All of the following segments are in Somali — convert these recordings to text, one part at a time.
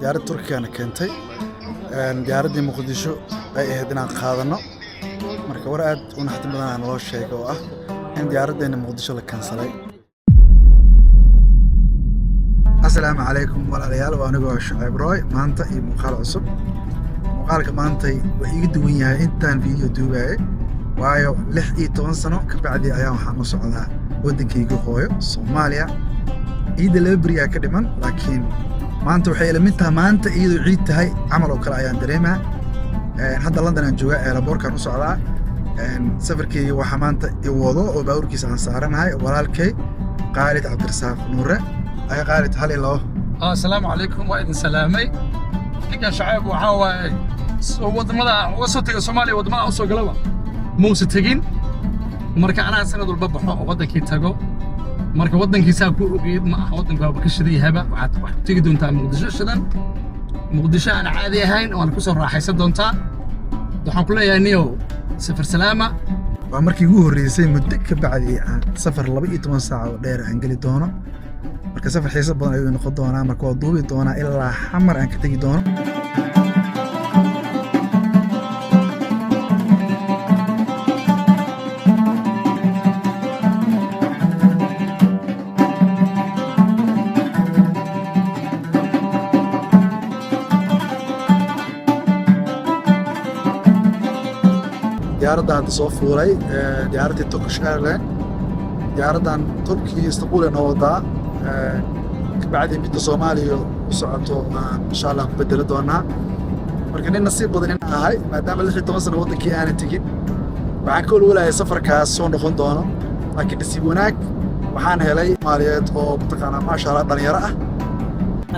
Diyaaradda Turkigana keentay diyaaraddii Muqdisho ay ahayd inaan qaadano. Marka war aad u naxdin badan aa naloo sheegay oo ah in diyaaraddeena Muqdisho la kansalay. Asalaamu calaykum walaalayaal, waa anigoo Shucayb Roy. Maanta iyo muuqaal cusub. Muuqaalka maantay waa iiga duwan yahay intaan video duubayay, waayo 16 sano ka bacdi ayaa waxaan u socdaa waddankayga hooyo, Soomaaliya. Ciidda 2 beriyaa ka dhiman, laakiin maanta waxay ila mid tahay maanta iyadoo ciid tahay camal oo kale ayaan dareemaa. Hadda London aan joogaa, airportkaan u socdaa. Safarkeyga waxaa maanta i wado oo baabuurkiisa aan saaranahay walaalkay Qaalid Cabdirasaaq Nuure. Aya Qaalid, hal iyo labo. Asalaamu calaykum, waa idin salaamay. Ninkan Shacayb waxaa waaye wadamada uga soo tegay Soomaaliya, wadamada usoo galaba muusa tegin. Marka anaa sanad walba baxo oo waddankii tago. Marka waddankiisaa ku ogeyd ma aha, waddanka waaba ka shidan yahaba. Waxaad wax ku tegi doontaa Muqdisho shidan, Muqdisho aan caadi ahayn, waana ku soo raaxaysan doontaa. Waxaan ku leeyahay niyow, safar salaama. Waa markii ugu horreysay muddo ka bacdi aan safar 12 saac oo dheer aan geli doono. Marka safar xiiso badan ayuu noqon doonaa. Marka waa duubi doonaa ilaa Xamar aan ka tegi doono. Diyaaradda hadda soo fuulay, diyaaraddii Turkish Airline. Diyaaraddan Turkiya Istanbul ay noo wadaa. Kabacdi midda Soomaaliya u socoto aan insha Allah ku bedeli doonaa. Marka nin nasiib badan in ahay, maadaama 16 sano waddankii aanan tegin, waxaan ka walwalaayay safarkaas soo noqon doono, laakiin nasiib wanaag waxaan helay Soomaaliyeed oo mataqaanaa, maasha Allah, dhalinyaro ah.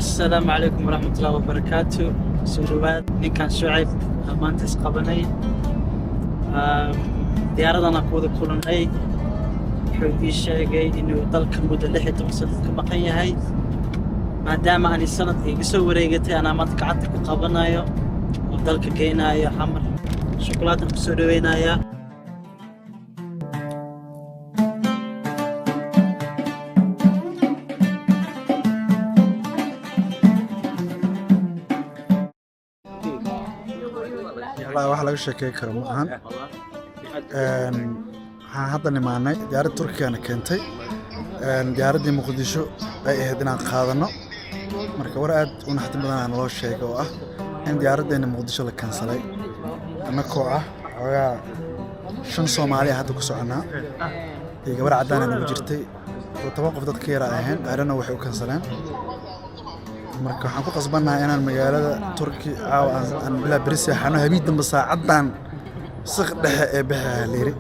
Asalaamu calaykum waraxmatullahi wabarakaatu. Soo dhawaad. Ninkan Shucayb aan maanta isqabanay, diyaaradan aan ku wada kulannay. Wuxuu ii sheegay inuu dalka muddo 16 sano ka maqan yahay. Maadaama ani sanad iga soo wareegatay, anaa maanta gacanta ku qabanayo oo dalka geynayo Xamar. Shukulaatan ku soo dhaweynaya. Wallahi wax laga sheekey karo ma ahan. Waxaan hadda nimaanay diyaaradda Turkigana keentay diyaaraddii Muqdisho ay ahayd inaan qaadano. Marka war aad u naxdin badan aa naloo sheegay oo ah in diyaaraddeena Muqdisho la kansalay. Annakoo ah xoogaa shan Soomaali ah hadda ku soconnaa iyo gabar caddaana nagu jirtay oo 10 qof dad ka yara ahayn aarana waxay u kansaleen. Marka waxaan ku qasbannahay inaan magaalada Turki caawa aan bilaa beri seexano, habeen dambe saacaddan siq dhexe ee bixi la yiri.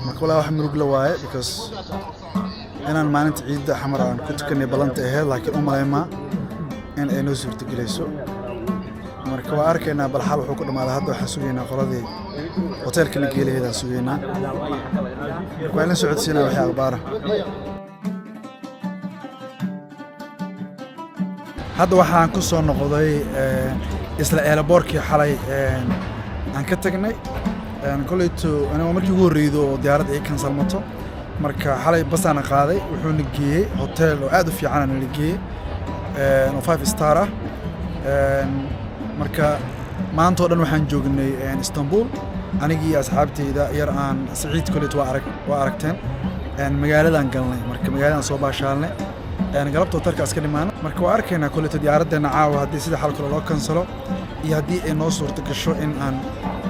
Marka walaa wax murug la waaye, because inaan maalinta ciidda Xamar aan ku tukanay ballanta ahayd, laakiin u malaymaa in ay noo suurtagelayso. Marka waa arkaynaa bal xal wuxuu ku dhammaaday. Hadda waxaan sugaynaa qoladii hoteelka la geelaheedaan sugaynaa. Marka waan la socodsiinaa wixii akhbaara. Hadda waxaan ku soo noqday isla airportkii xalay aan ka tagnay. Koleyto aniga markii ugu horreydo oo diyaarad ay kansalmato. Marka xalay basaana qaaday, wuxuuna geeyey hotel oo aad u fiican la geeyey oo five star ah. Marka maanta oo dhan waxaan joognay Istanbul, anigii iyo asxaabteyda yar aan Saciid. Koleyto waa aragteen. Magaaladan galnay, marka magaaladan soo baashaalnay. Galabta hotelka iska dhimaana. Marka waa arkaynaa koleyto diyaaraddeena caawa haddii sida xal kale loo kansalo iyo haddii ay noo suurto gasho in aan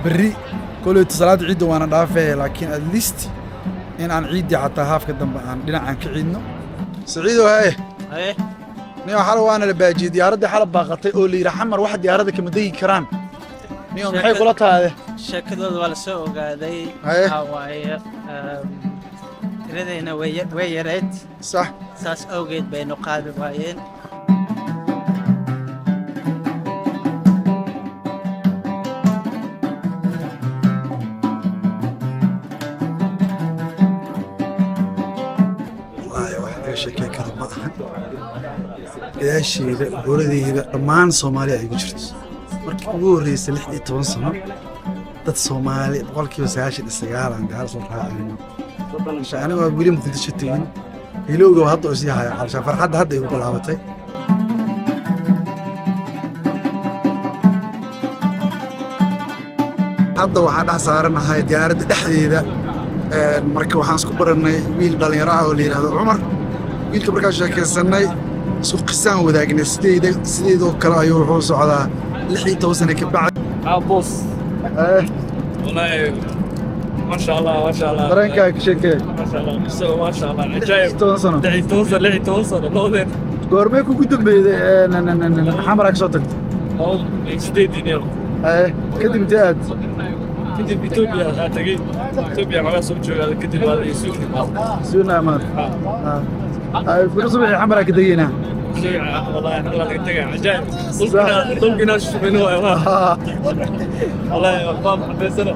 berri koleyto salaada ciidda waana dhaafee, laakiin at least in aan ciiddii xataa haafka dambe aan dhinacaan ka ciidno. Saciidow, haye. Haye. Niyo, xal waana la baajiyey diyaaraddii xalab baaqatay oo la yidhi Xamar wax diyaaradda kama degi karaan. Niyo, maxay kula taade? Sheekadooda waa la soo ogaaday. Haye. Waxaa waaye tiradayna way yareyd. Saas awgeed baynu qaadi waayeen. Wallaahi wax laga sheekey karo ma ahan. Gadaasheeda, gooladeyda, dhammaan Soomaaliya ay ku jirto. Markii ugu horreysay 16 sano dad Soomaali 99% aan gaal soo raacayno. Aniga waa weli Muqdisho tegin, hilowga hadda uu sii haya, calshaan farxadda hadda igu bilaabatay. Hadda waxaan dhex saaranahay diyaaradda dhexdeeda. Marka waxaan isku barannay wiil dhallinyaro ah oo la yidhaahdo Cumar. Wiilka markaan sheekaysanay, isku qisaan wadaagnay. Sideedoo kale ayuu wuxuu socdaa 16 sano ka bacdi. Boss. والله ما شاء الله، ما شاء الله. Dareenkaa ka sheekee. ما شاء الله، ما شاء الله، عجائب. 16 sano. 16 sano، 16 sano loodeen. Goormee kugu dambeeyday Xamar ka soo tagtay? 8 yar. Kadib intee aad? Kadib Ethiopia aa tagay. Ethiopia waxaa soo joogaa, kadib waa isugu Suuna amaad furo subaxii Xamaraa ka degeynaa. والله احنا laga tagay، عجائب. dhulkina shubin waay. والله ما xabeysana.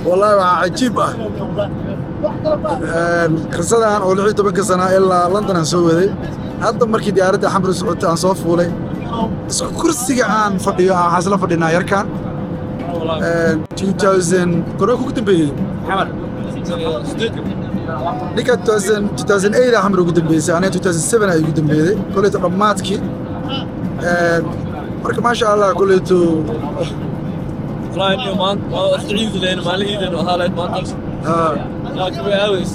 Wallahi waxaa cajiib ah qisadan oo 16-ka sana ilaa London aan soo waday. Hadda markii diyaaradda Xamar socotay aan soo fuulay, isku kursiga aan fadhiyo waxaan isla fadhinaa yarkan. 2000 koree kugu dambeeyey? Xamar. Ninka 2000 2008 Xamar ugu dambeysay, aniga 2007 ay ugu dambeeyay koleyto dhammaadkii. Marka maasha Allah koleyto. والله اني ما استعيد لين ما لي اذن وهذا ما لكن aawis.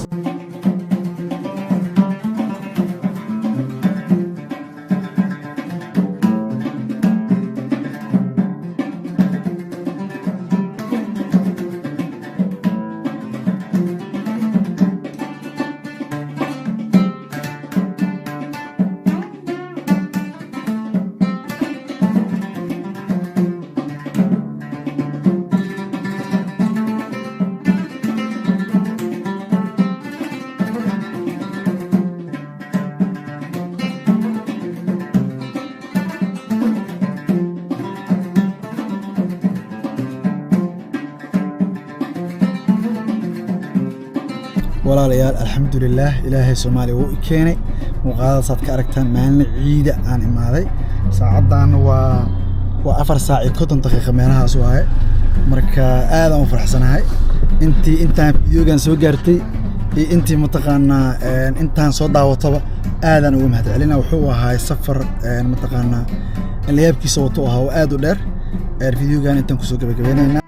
Walaalayaal, alxamdulilaah, Ilaahay Soomaaliya wuu i keenay. Muuqaaladaas ka aragtaan, maalin ciida aan imaaday. Saacaddan waa 4 saac iyo 50 daqiiqa meelahaas waaye. Marka aad aan u faraxsanahay intii intaan videogan soo gaartay iyo intii mataqaanaa intaan soo daawataba, aadaan uga mahad celina. Wuxuu ahaay safar mataqaanaa layaabkiisa wato ahaa oo aad u dheer. Videogan intaan kusoo gabagabaynaynaa.